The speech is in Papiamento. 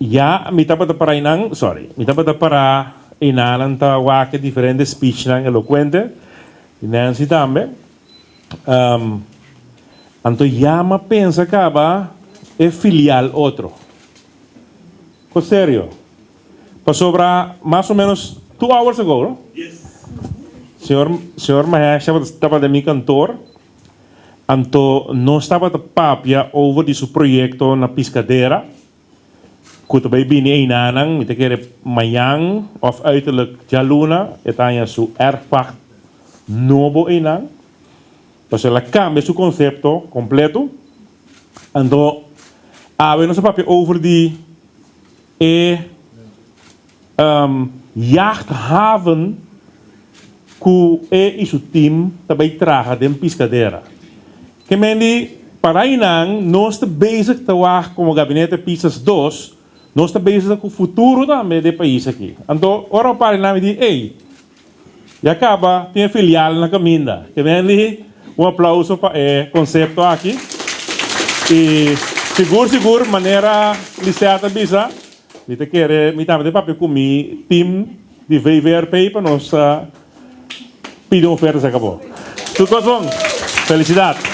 Ya mi tabata para einan, sorry, mi tabata para einanan ta wak e diferente speechnan elocuente, di Nancy tambe. Anto ya m'a pensa caba e filial otro. Ko serio. Pasobra mas o menos 2 hours ago, no? Señor Mahesh tabata den mi kantoor. Anto nos tabata papia over di su proyecto na Piscadera. Ku ta bai bini einanan, mi ta kere mañan of uiterlijk djaluna e ta haña su erfpacht nobo einan. Pasobra el a kambia su konsepto kompleto. Anto awe nos a papia over di e jachthaven ku e i su team ta bai traha den Piscadera. Ke men di para einan nos ta bezig ta wak komo Gabinete Pisas dos, nos ta bezig ku futuro tambe di e pais aki. Anto ora bo para einan mi di, ey, ya kaba tin e filial na kaminda. Ke men di un aplauso pa e konsepto aki. I sigur sigur manera Lisette a bisa, mi ta kere mi tambe ta papia ku mi team di VVRP pa nos pidi un oferta si akabó. Tur kos bon. Felisidat.